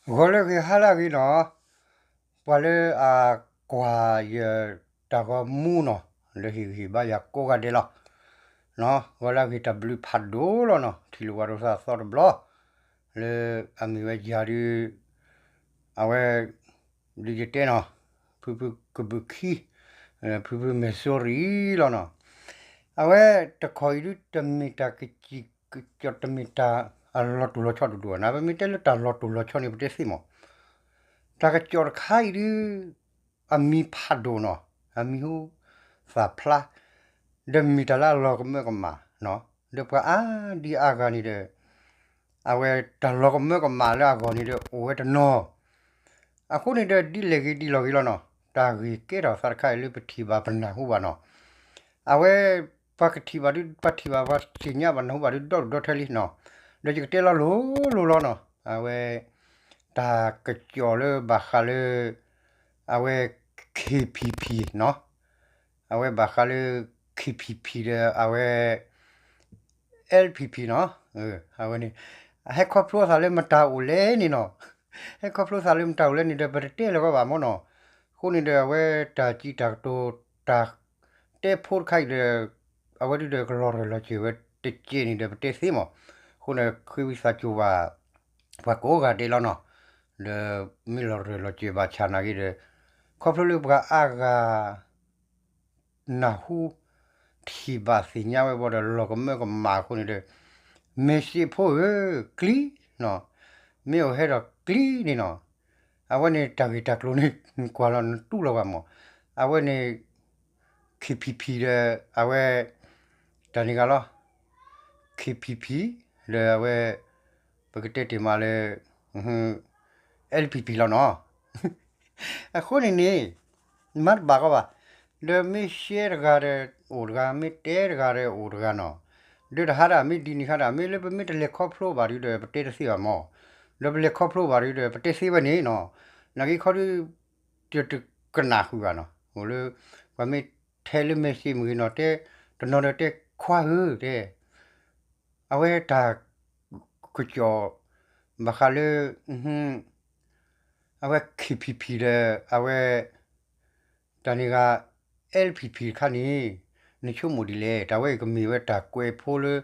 ဂီၤလၢအဂ့ၤ ဟါလၢအဂ့ၤနီၤ, ပှၤလၢအကွၢ်ယတၢ်ဂီၤမူနီၤ, လၢဟ့ၣ်ဂံၢ်ဟ့ၣ်ဘါယၤကိးဂၤဒဲးလီၤ. ဂီၤလၢအဂ့ၤ တၢ်ဘျုးဖးဒိၣ်လီၤနီၤ, ထံၣ်လိာ်ပှၤဒီးသးသီတဘျီ, လၢအမ့ၢ်ဝဲယၤဒုး, အဝဲ ဒုးယတဲနီၤ, ဖုဖုကဘုးခံ, ဖုဖုမဲာ်စိရံလီၤနီၤ. အဝဲတခီအံၤဒုး တမ့ၢ်တၢ်ကစံၣ်ကစီၣ် တမ့ၢ်တၢ်အလီၤတိၢ်လီၤဆီဒိၣ်ဒိၣ်ဘၣ်နီၤ, ပမ့ၢ်တဲလၢတၢ်လီၤတိၢ်လီၤဆီန့ၣ် ပတဲသ့မး, တၢ်ကစီၣ်တခါအံၤဒုး အမံၤဖးဒိၣ်နီၤ, အမံၤဟူသၣ်ဖျါ, ဒီးမ့ၢ်တၢ်လၢအလီၤကမၢကမၣ်နီၤ, ဒီးပှၤအါဒံအါဂၤန့ၣ်ဒီး အဝဲတၢ်လီၤကမၢကမၣ်လၢအဂီၢ်န့ၣ်ဒီး အိၣ်ဝဲတနီၤ, အဃိန့ၣ်ဒီး ဒ်လဲၣ်ဂ့ၤဒ်လဲၣ်ဂ့ၤလီၤနီၤ, တၢ်ဂ့ၢ်ကဲထီၣ်သးတခါအံၤလၢပထံၣ်ဘၣ်ပနၢ်ဟူဘၣ်နီၤ, အဝဲ ပှၤကထံၣ်ဘၣ်ဒုး ပှၤထံၣ်ဘၣ်ပှၤသ့ၣ်ညါဘၣ်နၢ်ဟူဘၣ်ဒုး ဒီဒူၣ်ဒီထၢလံနီၤ, ဒီးယကတဲလီၤလိၤလိၤလီၤနီၤ, အဝဲ တၢ်ကစီၣ်လၢဘၣ်ဃးလၢ အဝဲ KPP နီၤ, အဝဲဘၣ်ဃးလၢ KPP ဒီးအဝဲ LPP နီၤ, အဝဲန့ၣ် ဟဲခီဖျိသးလၢမတၤအိၣ်လဲၣ်န့ၣ်နီၤ, ဟဲခီဖျိသးလၢမတၤအိၣ်လဲၣ်န့ၣ်ဒီး ပတတဲလၢၤဘၣ်မ့ၢ်နီၤ, အဃိန့ၣ်ဒီး အဝဲတၢ်စံးတၢ်ကတိၤ တၢ်တဲဖိတခါအံၤဒီး အဝဲဒုးဒီးကလီၤရၢၢ်လီၤစၢၤဝဲတကဲန့ၣ်ဒီး ပတဲသ့မး, အဃိန့ၣ် ဃ့ဝံသးစူၤဘၣ် ပှၤကိးဂၤဒဲးလီၤနီၤ, ဒီးမ့ၢ်လီၤရၢၢ်လီၤစၢၤဘၣ်ဆၣ်နာ်က့ဒီး ခီဖျိလၢပှၤအါဂၤ နၢ်ဟူ ထံၣ်ဘၣ်သ့ၣ်ညါဝဲဘၣ်ဒီး လီၤကမၢကမၣ်အဃိန့ၣ်ဒီး မဲာ်စံးဖိဧၢ ကျံနီၤ, မ့ၢ်အိၣ်ဟဲဒီးကျံန့ၣ်နီၤ, အဝဲန့ၣ်တၢ်ဂ့ၢ်တၢ်ကျိၤန့ၣ် နကွၢ်လီၤနတူၢ်လီၤဘၣ်မး, အဝဲန့ၣ် KPP ဒီး အဝဲ တၢ်န့ၣ်ဂၤလီၤ, KPP ဒီးအဝဲ ပကတဲတ့ၢ်မးလၢ LPP လီၤနီၤ, အဃိန့ၣ်န့ၣ် မၤတဘၣ်ကီဘၣ်, ဒီးမ့ၢ်ရှဲတဂၤဒီးအိၣ်တဂၤ, မ့ၢ်တဲတဂၤဒီးအိၣ်တဂၤနီၤ, ဒီးတဟါဒၣ် မ့ၢ်ဒ်န့ၣ်ဟါဒၣ် မ့ၢ်လၢပမ့ၢ်တလဲၤခီဖျိဘၣ်ဒုးဒီး ပတဲတသ့ဘၣ်မး, ဒီးပလဲၤခီဖျိဘၣ်ဒုးဒီး ပတဲသ့ဝဲန့ၣ်နီၤ, နာ်က့ခီဒုး တကနၣ်ဃုာ်ဘၣ်နီၤ, အိၣ်လၢ ပှၤမ့ၢ်ထဲလၢ message မ့ၢ်ဂ့ၤနီၤ တဲ တနီၤဒီးတဲခွါဧၢ တဲ အဝဲတၢ် ကစီၣ် ဘၣ်ဃးလၢ အဝဲ KPP ဒီး အဝဲ တၢ်န့ၣ်ဂၤ LPP တခါန့ၣ် နဆိကမိၣ်ဒ်လဲၣ်, တၢ်ဝဲအံၤကမ့ၢ်ဝဲတၢ်ကွဲးဖိလၢ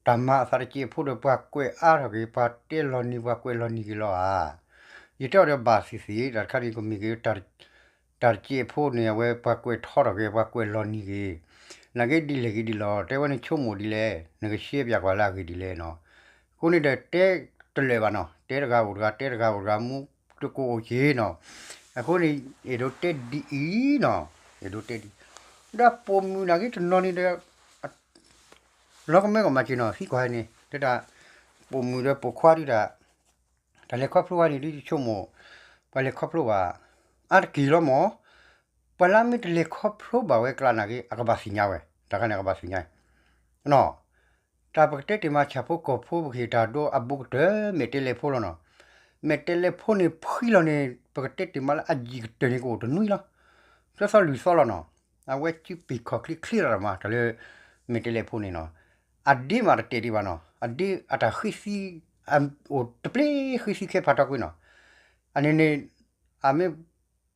တၢ်မၤအသးတစဲးဖိဒီး ပှၤကွဲးအါထီၣ်က့ၤ ပှၤတဲလီၤနံၤ ပှၤကွဲးလီၤနံၤက့ၤလီၤဧါ. ယတဲအီၤဒီးဘၣ်သ့ၣ်သ့ၣ် တၢ်တခါန့ၣ် ကမ့ၢ်က့ၤ တၢ်တစဲးဖိန့ၣ် အဝဲပှၤကွဲးထီထီၣ်က့ၤ ပှၤကွဲးလီၤနံၤက့ၤ, နာ်က့ဒ်လဲၣ်ဂ့ၤဒ်လဲၣ်, တဲဝဲနဆိကမိၣ်ဒ်လဲၣ်, နကရှဲပၠးကွၢ်လၢအဂ့ၢ်ဒ်လဲၣ်နီၤ. အဃိန့ၣ်ဒီးတဲတလၢာ်ဘၣ်နီၤ, တဲတဂၤအိၣ်တဂၤ တဲတဂၤအိၣ်တဂၤ မူတကိးအိၣ်က့ၤနီၤ. အဃိန့ၣ် အဲၣ်ဒိးတဲဒ်အံၤနီၤ, အဲၣ်ဒိးတဲဒ်အံၤ, ဒီးပိာ်မုၣ်နာ်က့တနီၤန့ၣ်ဒီး လီၤကမၢကမၣ်က့ၤနီၤ, သံကွၢ်န့ၣ် တဲဒၣ် ပိာ်မုၣ်ဒီးပိာ်ခွါဒုးဒၣ် တၢ်လဲၤခီဖျိဝဲန့ၣ်ဒုး ယဆိကမိၣ် ပှၤလဲၤခီဖျိဘၣ် အါတက့ၢ်လီၤမး. ပှၤလၢအမ့ၢ်တလဲၤခီဖျိဘၣ်ဝဲကျါနာ်က့ အကဘၣ်သ့ၣ်ညါဝဲ, တၢ်ခါန့ၣ် အကဘၣ်သ့ၣ်ညါ နီၤ. တၢ်ပကတဲတ့ၢ်မး ဆၣ်ဖိကီၢ်ဖိ ပကဟ့ၣ်တၢ်ဒိအဘူးကတၢၢ် မဲာ်တဲးလဲးဖိလီၤနီၤ. မဲာ်တဲးလဲးဖိန့ၣ် ဖှံလီၤန့ၣ် ပကတဲတ့ၢ်မးလၢအယံာ်ကတၢၢ်န့ၣ် ကအိၣ်တနွံလီၤ. သၢသီလွံၢ်သီလီၤနီၤ. အဝဲစုပ့ၤခီၣ်ချံချ့လီၤမး တၢ်လၢ မဲာ်တဲးလဲးဖိန့ၣ်နီၤ. အဒ့မးတတဲာ်ဒံးဘၣ်နီၤ. အဒ့အတၢ်ဃံသံ အိၣ်တပျ့ၤဃံသံခဲဖးထီကွံာ်နီၤ. အန့ၣ်န့ၣ် အမ့ၢ်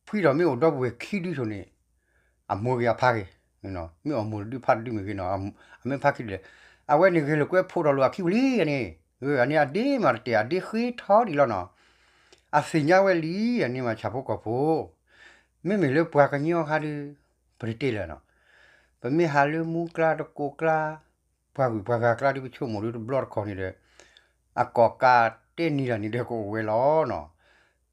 ဖှံထီၣ်မ့ၢ်အိၣ်ဒီပုၢ်ဝဲၢ်ခံဒုစိၤန့ၣ် အမိၢ်ဂ့ၤအဖါဂ့ၤ, မ့ၢ်အီၣ်မိၢ်တဒုဖါတဒုမ့ၢ်ဂ့ၤနီၤ, အမ့ၢ်ဖါခံဒုလဲၣ်, အဝဲန့ၣ်ဂဲၤလိာ်ကွဲဖိးထီၣ်လိာ်အခံဝံၤလံန့ၣ်, အန့ၣ်အဒ့မးတတဲာ် အဒ့ဃ့ထီဒံးလီၤနီၤ. အသ့ၣ်ညါဝဲလံ အန့ၣ်မးဆၣ်ဖိကီၢ်ဖိ, မ့မ့ၢ်လၢပှၤကညီခါဒုး ပတတဲလၢၤနီၤ. ပမ့ၢ်ဟးလၢမူကျါတကိးကျါ ပှၤဂုၤပှၤဂၤကျါဒုး ပဆိကမိၣ်ဒုးတဘျီတခီၣ်န့ၣ်ဒီး အကိးကးတဲနံၤတၢ်န့ၣ်ဒီးကအိၣ်ဝဲလီၤနီၤ.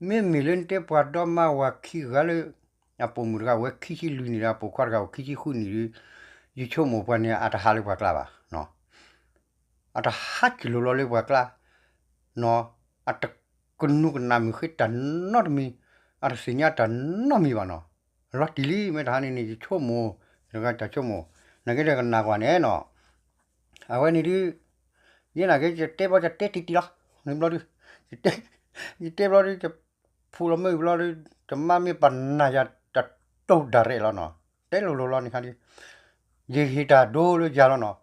မ့မ့ၢ်လၢနတဲပှၤဒီမါဝၤခံဂၤလၢ အပိာ်မုၣ်တဂၤဝဲခံဆံလွံၢ်နံၣ်ဒီး အပိာ်ခွါတဂၤအိၣ်ခံဆံဃုနံၣ်ဒုး ယဆိကမိၣ်ပှၤန့ၣ် အတဟးလၢပှၤကျါဘၣ်နီၤ. အတဟးကလိၤလီၤလၢပှၤကျါနီၤ. အတကနူၤကနၣ်မုၢ်ဃ့တၢ်နီတမံၤ, အတသ့ၣ်ညါတၢ်နီတမံၤဘၣ်နီၤ. လီၤတံၢ်လံ မ့ၢ်တဟါန့ၣ်န့ၣ် ယဆိကမိၣ်, တဂၤတၢ်ဆိကမိၣ်, နာ်က့ဒီးကနၣ်ကွၢ်န့ၣ်နီၤ. အဝဲန့ၣ်ဒုး ယဲနာ်က့ ယတဲဘျီယတဲတံၢ်တံၢ်လီၤ, န့ၣ်ဘျီဒုး ယတဲဘျီဒုး ယဖူလီၤမ့ၢ်ဘျီဒုး တမါမ့ၢ်ပနၢ်ယၤတတိၢ်ဒၣ်ရဲၣ်လီၤနီၤ. တဲလိၤလိၤလီၤန့ၣ်ခါဒုး ယဟ့ၣ်တၢ်ဒိလၢယၤလီၤနီၤ.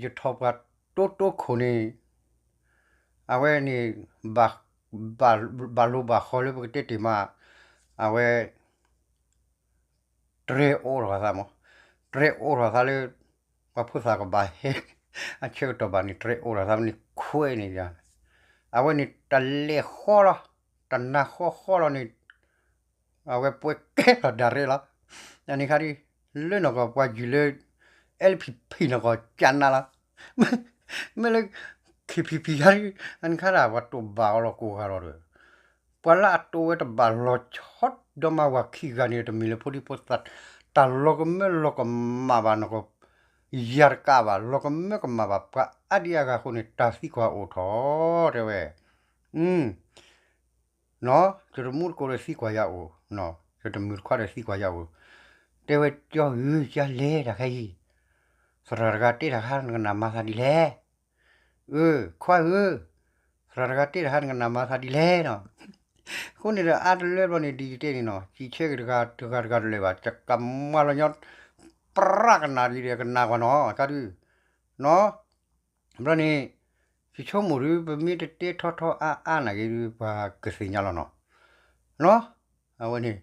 ယထီၣ်ပှၤတိတိခိၣ်န့ၣ် အဝဲန့ၣ် ဘၣ် ဘၣ်လိာ်ဘၣ်ဃီလၢပကတဲတ့ၢ်မး, အဝဲ တြဲၤအိးထီၣ်သးမး, တြဲၤအိးထီၣ်သးလၢ ပှၤဖိသၣ်ကဘၣ်ဟဲ အဆၢကတီၢ်ဘၣ်န့ၣ် တြဲၤအိးထီၣ်သးန့ၣ်ခွဲးန့ၣ်, အဝဲန့ၣ်တလဲၤဃီလီၤ, တနၤဃီဃီလီၤန့ၣ် အဝဲပှဲၤကဲထီၣ်ဒၣ်ရဲၣ်လီၤ. အန့ၣ်ခါဒ် လၢနီၢ်ကီၢ်ပှၤယုၢ်လၢ အဲလ်ပံၤပံၤ နီၢ်ကီၢ်ကၠးနးလီၤ. မ့ၢ်လၢ ခံဖံဖံ ခါဒ် အန့ၣ်ခါဒၣ်ပှၤတိာ်ဘၣ်အီၤလီၤကိးဂၤလီၤဒီး ပှၤလၢအတိာ်ဝဲတဘၣ်လီၤဆီဒီးမါဝၤခံဂၤန့ၣ် တမ့ၢ်လၢဖိဒံဖိသၣ် တၢ်လီၤကမၢလီၤကမၣ်ဘၣ်နီၢ်ကီၢ် ယၤတကးဘၣ် လီၤကမၢကမၣ်ဘၣ် ပှၤအါဒံအါဂၤအဃိန့ၣ် တၢ်သံကွၢ်အိၣ်ထီၣ် တဲဝဲ နီၢ် ယတမူတကိးဒီးသံကွၢ်ယၤအိၣ်, ယတမုာ်တခွါဒီးသံကွၢ်ယၤအိၣ်, တဲဝဲ ကၠီဧၢ ကၠီလဲၤတၢ်ခဲအံၤ, သရၣ်တဂၤတဲတၢ်ခါ နကနၣ်မၤသးဒ်လဲၣ်, အၢ ခွါဧၢ, သရၣ်တဂၤတဲတၢ်ခါ နကနၣ်မၤသးဒ်လဲၣ်နီၤ, အဃိန့ၣ်ဒီး အါတလၢဘျီန့ၣ် ဒ်ယတဲန့ၣ်နီၤ စံးဆၢက့ၤတဂၤတဂၤတဂၤတလၢာ်ဘၣ် ကကမၤလီၤညီ ပြးကနၣ်ဒ်ဒီးကနၣ်ကွၢ်နီၤ ကါဒု နီၤ ဘျီန့ၣ် ယဆိကမိၣ်ဒုး ပမ့ၢ်တတဲထီထီအါအါနာ်က့ၤဒုး ပှၤကသ့ၣ်ညါလီၤနီၤ, နီၤ အဝဲန့ၣ်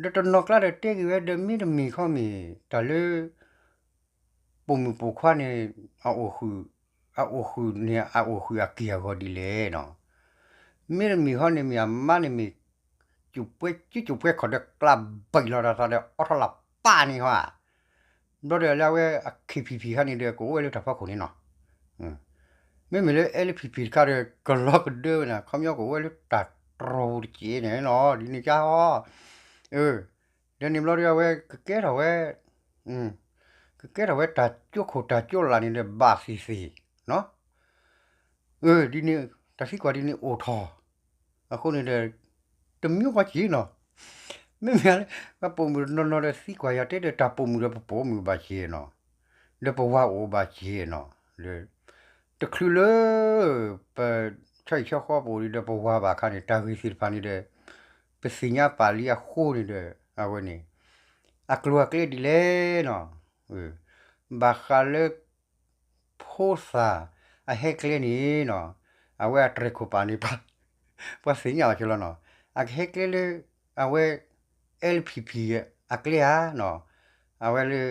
ဒီးတနီၤကျါဒီးတဲက့ၤဝဲဒီး မ့တမ့ၢ်ခီမ့ၢ် တၢ်လၢ ပိာ်မုၣ်ပိာ်ခွါန့ၣ် အအိၣ်ဃုာ် အအိၣ်ဃုာ်န့ၣ် အအိၣ်ဃုာ်အက့ၢ်အဂီၤဒ်လဲၣ်နီၤ, မ့တမ့ၢ်ခီန့ၣ်မ့ၢ်အမါန့ၣ်မ့ၢ် ကၠူၣ်ပှဲၤကၠူၣ်ပှဲၤခီၣ်ဒီး ကျးဘံၣ်လီၤတၢ်သးဒီး အီထီၣ်လၢပၢ်န့ၣ်ဟီဧါ ဘျီဒီးလၢအဝဲအ ခံဖံဖံ ခါန့ၣ်ဒီး ကအိၣ်ဝဲလၢတၢ်ဖီခိၣ်န့ၣ်နီၤ, မ့မ့ၢ်လၢ အဲလ်ပံၤပံၤ တခါဒီး ကလီၤကဒၢဝဲန့ၣ် ခီပညီကအိၣ်ဝဲလၢတၢ်တြီၤပူၤတက့ၢ်န့ၣ်နီၤ ဒ်န့ၣ်ကါဟီ, ဒီးန့ၣ်ဘျီဒီးအဝဲကကဲထီၣ်ဝဲ ကကဲထီၣ်ဝဲတၢ်ကၠိခိၣ်တၢ်ကၠိလာ်န့ၣ်ဒီး ဘၣ်သ့ၣ်သ့ၣ်နီၤ ဒ်န့ၣ် တၢ်သံကွၢ်ဒ်န့ၣ်အိၣ်ထီၣ်, အဃိန့ၣ်ဒီး တမံၤဃီက့ၤနီၤ, မ့မ့ၢ်လၢ ပပိာ်မုၣ်တနီၤနီၤဒီးသံကွၢ်ယၤတဲဒီး တၢ်ပိာ်မုၣ်ဒီးပပိာ်မုၣ်ဘၣ်က့ၤနီၤ, ဒီးပဝၤအိၣ်ဘၣ်က့ၤနီၤ, ဒီး တချုးလၢ ပ ဆီဟံၣ်ဆီဃီပအိၣ်ဒီး ပဝၤဘၣ်ခါန့ၣ် တၢ်ဂ့ၢ်သ့ၣ်တဖၣ်န့ၣ်ဒီး ပသ့ၣ်ညါပာ်လံအဃိန့ၣ်ဒီး အဝဲန့ၣ် အကျိၤအကျဲဒ်လဲၣ်နီၤ, ဘၣ်ဃးလၢ ဖိသၣ်အဟဲကျဲန့ၣ်နီၤ, အဝဲအတြဲၤခိၣ်ပာ်န့ၣ် ပှၤသ့ၣ်ညါဘၣ်က့ၤလီၤနီၤ, အကဟဲကျဲလၢ အဝဲ အဲလ်ပံၤပံၤ အကျဲဧါနီၤ, အဝဲလၢ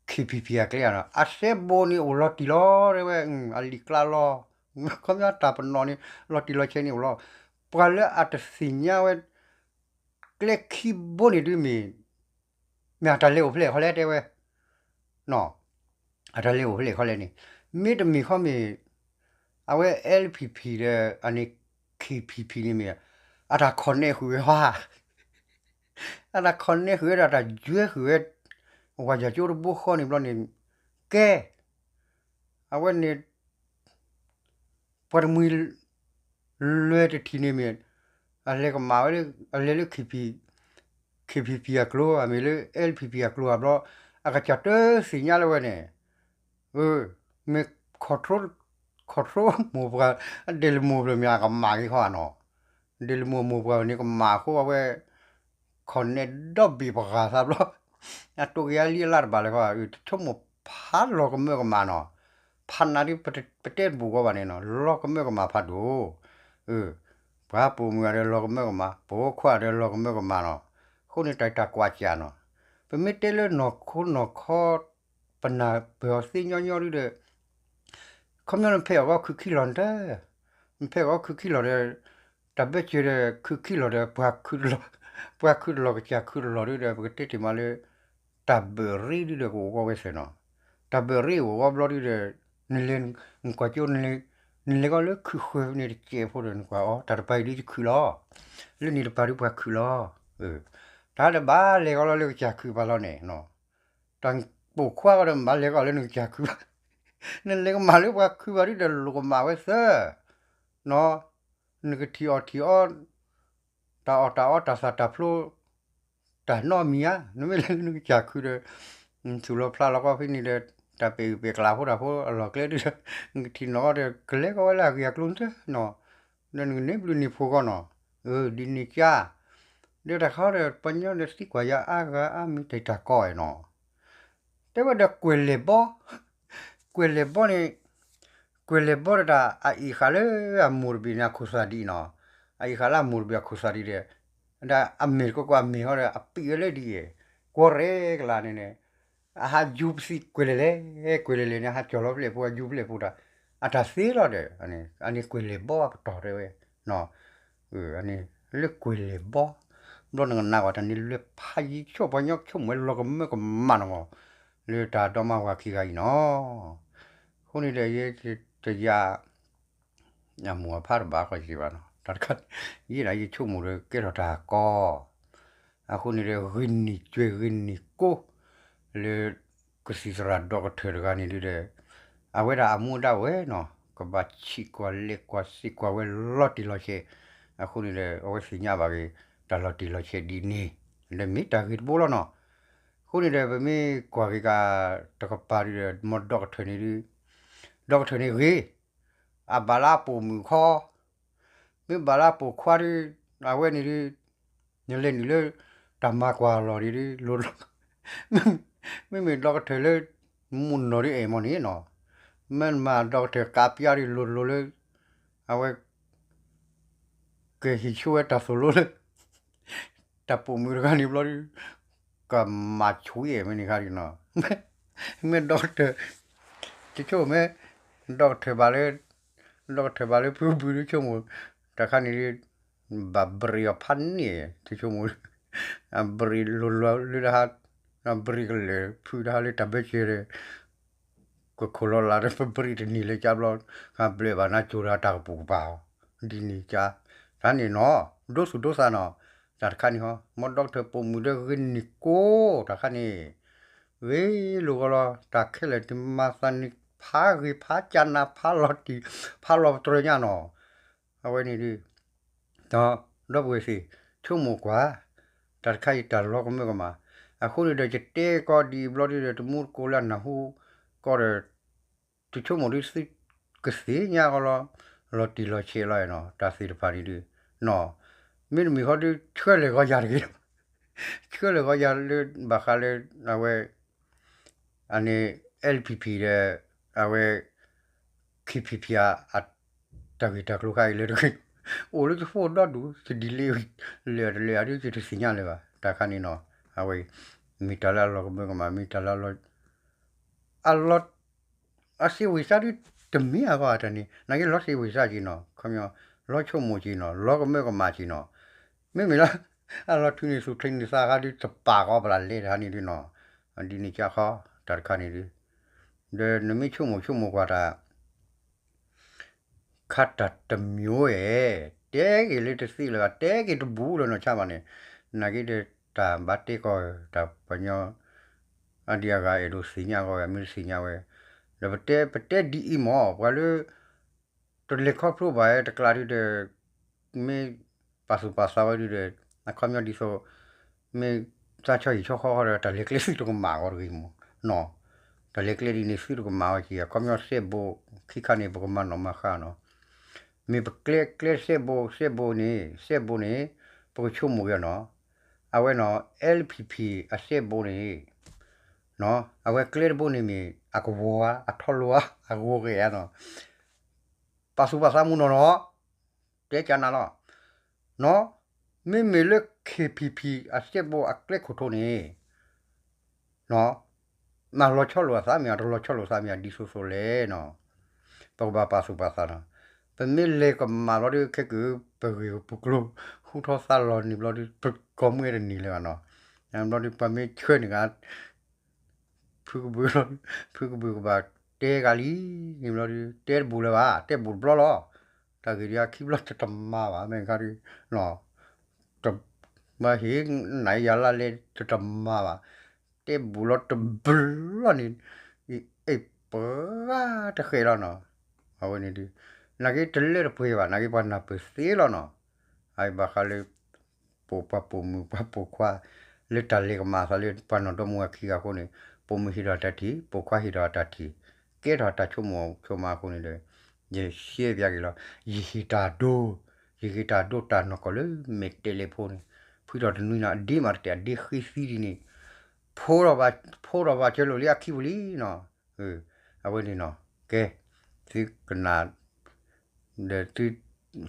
ခံဖံဖံ အကျဲဧါနီၤ, အစဲဘူးန့ၣ်အိၣ်လီၤတံၢ်လီၤ တဲဝဲ အလံာ်ကျါလီၤ, ခီပညီတၢ်ပနီၣ်န့ၣ် လီၤတံၢ်လီၤဆဲးန့ၣ်အိၣ်လီၤ, ပှၤလၢအတသ့ၣ်ညါဝဲ ကျဲခံဘိန့ၣ်ဒုးမ့ၢ် မ့ၢ်အတၢ်လဲၤအိၣ်ဖဲလဲၣ်ခီလဲၣ်တဲဝဲ, နီၤ, အတၢ်လဲၤအိၣ်ဖဲလဲၣ်ခီလဲၣ်န့ၣ်, မ့တမ့ၢ်ခီမ့ၢ် အဝဲ အဲလ်ပံၤပံၤ ဒီး အန့ၣ် ခံဖံဖံ န့ၣ်မ့ၢ် အတၢ်ခိၣ်နဲဃုာ်ဝဲဟါ, အတၢ်ခိၣ်နဲဃုာ်ဝဲဒီး အတၢ်ယွဲဃုာ်ဝဲ ဝၤယၤကၠိတဘိဃီန့ၣ်ဘျီန့ၣ်, ကဲ အဝဲန့ၣ် ပှၤတမှံၤ လွဲၢ်တထံၣ်န့ၣ်မ့ၢ် အလဲၤကမၣ်ဝဲလၢ အလဲၤလၢ ခံဖံဖံ အကျိၤ အမ့ၢ်လၢ အဲလ်ပံၤပံၤ အကျိၤအဘျီ အကစၢ်တသ့ၣ်ညါလၢဝဲန့ၣ်, မ့ၢ် control မိၢ်ပှၢ် အဒဲးလၢမိၢ်ပှၢ်မ့ၢ် အကမၣ်က့ၤခီဧါနီၤ, ဒဲးလၢမိၢ်မိၢ်ပှၢ်န့ၣ်ကမၣ်အဃိ အဝဲ ခိၣ်နဲဒီဘ့ၣ်ပဂၢ်သးဘျီ အတိာ်က့ၤအလံအလါတဘၣ်လၢၤခီ ဆိကမိၣ်ဖးလီၤကမၢကမၣ်နီၤ, ဖးနၤဒ်ပတဲတဘူးကီးဘၣ်န့ၣ်နီၤ လီၤကမၢကမၣ်ဖးဒိၣ်, ပှၤပိာ်မုၣ်ဂၤဒီးလီၤကမၢကမၣ် ပှၤဖိခွါဒီးလီၤကမၢကမၣ်နီၤ, အဃိန့ၣ်တၢ်တၢ်ကွၢ်စၢ်နီၤ, ပမ့ၢ်တဲလၢနီၢ်ခိနီၢ်ခီ ပနၢ်ပၢၢ်အီၤသ့ညီညီဒုဒီး ခီပညီနဖဲးအီၤဂီၢ်ခုခံလီၤနတၢ်, နဖဲးအီၤဂီၢ်ခုခံလီၤဒီး တၢ်ဘၢၣ်စၢၤဒီးခုခံလီၤဒီး ပှၤခုတလီၤ, ပှၤခုတလီၤကစၢ်ခုတလီၤဒုဒီး ပကတဲတ့ၢ်မးလၢ တၢ်ဘၢၣ်ရ့ဒုဒီးကအိၣ်ဂီၢ်ဝဲသ့ၣ်နီၤ, တၢ်ဘၢၣ်ရ့အိၣ်ဂီၢ်ဘျီဒုဒီး နလဲၤ နကွၢ်ကၠိ နလဲၤကီးလၢခုဃၢၤန့ၣ်တစဲးဖိဒီး နကွၢ်အီၤ တၢ်တပၤအံၤဒုယခုလီၤ, လၢန့ၣ်တပၤဒုပှၤခုလီၤ, တၢ်တဘၣ်လဲၤကီးလီၤလၢကစၢ်ခုဘၣ်လီၤန့ၣ် တၢ်ပိာ်ခွါကီးဒီး မ့ၢ်ဘၣ်လဲၤကီးလၢနကစၢ်ခုဘၣ်, နလဲၤကမၣ်လၢပှၤခုဘၣ်ဒုဒီး လိၣ်ကမၣ်ဝဲသၢ, နီၤ, နကထံၣ်အီၣ်ထံၣ်အီ တၢ်အီၣ်တၢ်အီ တၢ်သၣ်တၢ်ဖျိ တၢ်နီတမံၤဧါ, နမ့ၢ်လဲၤလၢနကစၢ်ခုဒီး သူၣ်လီၤဖျးလီၤကီးဖဲန့ၣ်ဒီး တၢ်ပဲာ်အုၣ်ပဲာ်ကျၢ်ဖိတၢ်ဖိအလီၢ်ကျဲဒုဒီး နကထံၣ်နီၣ်ကီးဒီး ကလဲၤကီးဝဲလၢအဂ့ၢ်အကျိၤနတၢ်နီၤ, ဒီးနကန့ၢ်ဘျုးန့ၢ်ဖှိၣ်ကီးနီၤ, ဒ်န့ၣ်ကါ, ဒီးတၢ်ခါဒီး ပှၤကညီဒီးသံကွၢ်ယၤအါဂၤအါမံၤတၢ်တၢ်ကီအံၤနီၤ, တဲဝဲဒီးကွဲၢ်လဲၢ်ဘီ, ကွဲၢ်လဲၢ်ဘီန့ၣ်, ကွဲၤလဲၤဘီဒီးတၢ် အအံၤဃာ်လၢအမိၢ်တဘ့ၣ်န့ၣ် အခိၣ်သၣ်ဒံးနီၤ, အအံၤဃာ်လၢအမိၢ်တဘ့ၣ်အခိၣ်သၣ်ဒံးဒီး ဒီးအမဲာ်တကွၢ်ကွၢ်အမဲာ်ဟီဒီး အပံာ်ဝဲလၢဒ်အံၤ, ကွီၢ်ရဲကလါန့ၣ်န့ၣ် အဟးယူၤပသံကွဲၤလဲၤလဲၤ, ကွဲၤလဲၤလဲၤန့ၣ် ဟးကၠီၤလီၤဖျဲၣ်ဖိ အယူၤဖျဲၣ်ဖိတၢ် အတၢ်သ့လီၤဒီး အန့ၣ်ကွဲၤလဲၤဘီပတီၢ်တဲဝဲ, အန့ၣ်လၢကွဲၤလဲၤဘီ, ဘျီနကနၣ်ကွၢ်တၢ်န့ၣ် လဲၤဖးယံၤဆိၣ်ပှၤညီဆိကမိၣ်ဝဲလီၤကမၢကမၣ်နီၤမး, လၢတၢ်ဒီမါဝၤခံဂၤအံၤနီၤ, အဃိန့ၣ်ဒီး ယတယၤ အမိၢ်အဖါတဘၣ်ဃီယံၤဘၣ်နီၤ, တၢ်တခါ ယဲဒၣ်ယဆိကမိၣ်ဒီးကဲထီၣ်တၢ်ကီ, အဃိန့ၣ်ဒီး ဂ့ၤနံၤကွဲၤဂ့ၤနံၤကိၢ် လၢ ကသံၣ်သရၣ်ဒီကထၢၣ်တဂၤန့ၣ်ဒုဒီး အဝဲဒၣ်အမူဒါဝဲနီၤ ကဘၣ်ဆံးကွၢ်လဲၤကွၢ်စံးကွၢ်ဝဲလီၤတံၢ်လီၤဆဲး, အဃိန့ၣ်ဒီး အဝဲသ့ၣ်ညါဘၣ်က့ၤ တၢ်လီၤတံၢ်လီၤဆဲးဒ်န့ၣ် ဒီးမ့ၢ်တၢ်ဂ့ၤတဘိလီၤနီၤ, အဃိန့ၣ်ဒီး ပမ့ၢ်ကွၢ်က့ၤက့ၤ တကပၤဒုဒီး မ်ဒီကထၢၣ်န့ၣ်ဒု ဒီကထၢၣ်န့ၣ်ဂ့ၤ, အဘၣ်လၢအပိာ်မုၣ်ခီ, မ့ၢ်ဘၣ်လၢအပိာ်ခွါဒု, အဝဲန့ၣ်ဒု, နလဲၤနုာ်လၢ တၢ်မၤကွၢ်လီၢ်ဒုဒု, မ့မ့ၢ်ဒီကထၢၣ်လၢ မူနီၢ်ဒုအဲၣ်မီၢ်န့ၣ်နီၤ, မ့ၢ်မၤဒီကထၢၣ်ကးပျါဒု လိၤလိၤလၢ အဝဲ ကဟံးဆိဝဲတၢ်သိၣ်လိလၢ တၢ်ပိာ်မုၣ်တဂၤန့ၣ်ဘျီဒု, ကမၤဆူၣ်အဲၣ်မ့ၢ်န့ၣ်ခါဒုနီၤ, မ့ၢ်ဒီကထၢၣ်, တဆိကမိၣ်မ့ၢ် ဒီကထၢၣ်ဘၣ်လၢ, ဒီကထၢၣ်ဘၣ်လၢဖုဘုဒုဆိကမိၣ်, တၢ်ခါန့ၣ်ဒု, ဘၣ်ဘြံးအီၤဖးန့ၢ် တဆိကမိၣ်, အဘြံးလိၤလိၤလၢတဟါ, အဘြံးကလဲၤဖုတဟါလၢတၢ်ဘၢစၢၤဒီး ကခိၣ်လီၤလးဒီး ပဘြံးတန့ၢ်လၢကၠါဘျီ, ကဘျၢဘၣ်နၤကၠိၤဒီးတၢ်ကပိာ်ကပၤအီၤ, ဒ်န့ၣ်ကၠါ, တၢ်န့ၣ်နီၤ, ဒိသူၣ်ဒိသးနီၤ, တၢ်တခါန့ၣ်ဟီ, မ်ဒီကထၢၣ်ပိာ်မုၣ်ဒီးဂ့ၤနံၤကိၢ် တၢ်ခါန့ၣ်, ဂ့ၤလိာ်ဂီၤလီၤ, တၢ်ခဲလၢာ်တမၤသးန့ၣ် ဖးဂ့ၤဖးကၢ်နၤ ဖးလီၤတံၢ်, ဖးလီၤပတြၢၤညါနီၤ, အဝဲန့ၣ်ဒု ဒီပုၢ်ဝဲၢ်သ့ၣ်, ဆိကမိၣ်ကွၢ်, တၢ်တခါအံၤတၢ်လီၤကမၢကမၣ်, အဃိန့ၣ်ဒီး ယတဲကီးဒ်အံၤဘျီဒုဒီး တမူတကိးလၢအနၢ်ဟူကီးဒီး, တဆိကမိၣ်ဒုသုကသ့ၣ်ညါကီးလီၤ, လီၤတံၢ်လီၤဆဲးလီၤနီၤ, တၢ်သ့ၣ်တဖၣ်န့ၣ်ဒု, နီၤ, မ့တမ့ၢ်ဃီဒု ဆှၢလဲၤဂီၤယၤတဂ့ၤ, ဆှၢလဲၤဂီၤယၤလၢ ဘၣ်ဃးလၢ အဝဲ အန့ၣ် LPP ဒီး အဝဲ KPP အတၢ်ဂ့ၢ်တၢ်ကျိၤခါအံၤလၢတဂ့ၤ, အိၣ်လၢယဖိဒီဒူၣ် ယဒ်လဲၣ်, လဲၤတလဲၤအဒု ယတသ့ၣ်ညါလၢၤဘၣ်, တၢ်ခါန့ၣ်နီၤ, အဝဲ မ့ၢ်တၢ်လၢအလီၤကမၢကမၣ် မ့ၢ်တၢ်လၢအလီၤ အလီၤ အစံးဝံၤစၢ်ဒု တမ့ၢ်အဂီၢ်အတၢ်န့ၣ် နာ်က့လီၤစံးဝံၤစၢ်က့ၤနီၤ, ခီပညီ လီၤဆိကမိၣ်က့ၤနီၤ, လီၤကမၢကမၣ်က့ၤနီၤ, မ့မ့ၢ်လၢ အလီၤထုးန့ၢ်သူၣ်ချ့န့ၢ်သးခါဒု တပာ်ကီးပလၢ်လဲၣ်တခါန့ၣ်ဒုနီၤ, ဒ်န့ၣ်ကၠါခီ တၢ်တခါန့ၣ်ဒု, ဒီးနမ့ၢ်ဆိကမိၣ်ဆိကမိၣ်ကွၢ်တၢ် ခါတၢ်တမံၤဧဲ, တဲက့ၤလၢတသ့လၢၤဘၣ်, တဲက့ၤတဘူးလၢၤနီၢ်ဆါဘၣ်န့ၣ်, နာ်က့ဒီးတၢ်ဘၣ်တဲကီး တၢ်ပှၤညီ အဒံအဂၤအဲၣ်ဒိးသ့ၣ်ညါကီးဝဲ မ့ၢ်တသ့ၣ်ညါဝဲ, ဒီးပတဲ ပတဲဒ်အံၤမ့ၢ် ပှၤလၢ တလဲၤခီဖျိဘၣ်တကျါဒုဒီး မ့ၢ်ပာ်သူၣ်ပာ်သးဝဲဒုဒီး အခီပညီဒ်သိး မ့ၢ်သးဆီဟံၣ်ဆီဃီဃီဒီး တၢ်လဲၤကျဲသုတကမၣ်အဂီၢ်တဂ့ၤမ့ၢ်နီၤ, တၢ်လဲၤကျဲဒ်န့ၣ်သုတကမၣ်အဂီၢ်က့ၤ အခီပညီစဲဘိ ခံခါန့ၣ် ပကမၤနီၣ်မၤဃါနီၤ, မ့ၢ်ပကျဲ ကျဲစဲဘိ စဲဘိန့ၣ် စဲဘိန့ၣ် ပကဆိကမိၣ်က့ၤနီၤ, အဝဲနီၤ LPP အစဲဘိန့ၣ် အဝဲကျဲတဘိန့ၣ်မ့ၢ် အကဝီၤဧါ အထီလိၤဧါ အဂီၤဂဲၤဧါနီၤ, ပာ်သူၣ်ပာ်သးမူနီၢ်နီၤ, တဲကၢနၤလီၤ, နီၤ, မ့မ့ၢ်လၢ KPP အစဲဘိအကျဲခိၣ်ထိန့ၣ် နီၤ, မ့ၢ်လီၤဆီလိာ်အသးမ့ၢ် တလီၤဆီလိာ်သးမ့ၢ် ဒ်သိးသိးလဲၣ်နီၤ, ပကဘၣ်ပာ်သူၣ်ပာ်သးနီၤ, ပမ့ၢ်လဲၤကမၣ်ဘျီဒု ခဲက့ၤ ပဂ့ၢ်ပကျိၤ ဟူထီၣ်သါလီၤန့ၣ်ဘျီဒု ပကီၢ်မုၢ်တန့ၢ်လၢၤဘၣ်နီၤ, ဘျီဒု ပှၤမ့ၢ်ဆှၢန့ၢ်ဂၤ ဖုကဘုးလီၤ, ဖုကဘုးကဘၣ်တဲဂၤလံန့ၣ်ဘျီဒု တဲတဘူးလၢၤဘၣ် တဲဘူးတဘျီလီၤ, တၢ်ဂ့ၢ်ဒ်အခံဘျီတတမၤဘၣ် မ့ၢ်ခါဒု တမၤဟ့ၣ်နၤယၤလၢလဲၤတတမၤဘၣ်, တဲဘူးလီၤတဘျီန့ၣ် အ့ၣ်ပှၤတဃဲးလီၤနီၤ, အဝဲန့ၣ်ဒု နာ်က့တလၢတပှဲၤဘၣ် နာ်က့ပှၤနၢ်ပၢၢ်သ့လီၤနီၤ, အဘၣ်ဃးလၢ ပိာ်ပှၤပိာ်မုၣ်ပှၤပိာ်ခွါ လၢတၢ်လဲၤကမၣ်အသးလၢပှၤနီၢ်ဒီမါဝၤခံဂၤအဃိန့ၣ် ပိာ်မုၣ်ဟ့ၣ်ဒီးတၢ်ထံၣ် ပိာ်ခွါဟ့ၣ်ဒီးတၢ်ထံၣ် ကဲထီၣ်တၢ်ဆိကမိၣ်ဆိကမးအဃိန့ၣ်ဒီး ယရှဲပျးက့ၤလီၤ ယဟ့ၣ်တၢ်ဒိ ယဟ့ၣ်တၢ်ဒိတၢ်နီၢ်ကီၢ်လၢမဲာ်တဲးလဲးဖိန့ၣ် ဖုထီၣ်တနွံနီၤ အဒ့မးတတဲာ်အဒ့ဃ့သံဒ်န့ၣ် ဖိထီၣ်ဘၣ် ဖိထီၣ်ဘၣ်ကၢလိာ်လံအခံပူၤလံနီၤ အဝဲန့ၣ်နီၤ ကဲ တ သုကနၣ် ဒီးသု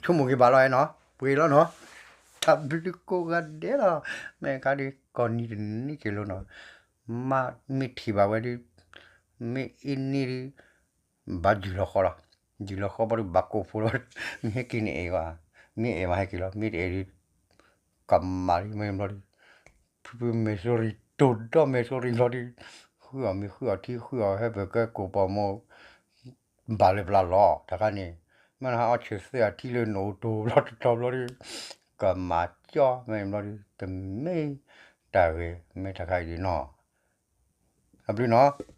ဆိကမိၣ်က့ၤဘၣ်လီၤနီၤ, ပှ့ၤလီၤနီၤ, တၢ်ဘျုးကိးဂၤဒဲးလီၤ, မ့ၢ်ခါဒီး ကိးနံၤတနံၤက့ၤလီၤနီၤ, မ့ၢ်ထံၣ်ဘၣ်ဝဲဒီး မ့ၢ်အ့န့ၣ်ဒီး ဘၣ်ယုၢ်လီၤဃီလီၤ, ယုၢ်လီၤဃီဘၣ်ဒီးဘၣ်ကိးဖိလီၤ, မ့ၢ်ဟဲက့ၤန့ၣ်အဲၣ်ဘၣ်, မ့ၢ်အဲၣ်ဘၣ်ဟဲက့ၤလီၤ, မ့ၢ်တအဲၣ်ဒီး ကမၣ်လံ မ့ၢ်ဘျီဒီး ဖုဖုမဲာ်စိရံ တိၢ်ဒီးမဲာ်စိရံဘျီဒီး ဃုအီၣ်မ့ၤဃုအီၣ်ထံဃုအီၣ်ဟဲပၢၢ်ကဲကိးပှၤမိၢ် ဘၣ်လၢပျၢ်လီၤ တခါန့ၣ်, မ့ၢ်နဟးအီၣ်ဆၢၣ်သ့ၣ်အထံလၢနအိၣ်တိၢ်ဘျီတတီၤဘျီဒီး ကမၣ်ကၠီ မ့ၢ်ဘျီဒီး တမ့ၢ်တၢ်ဂ့ၤ မ့ၢ်တခါအံၤဒ်နီၤ, အဘျုးနီၤ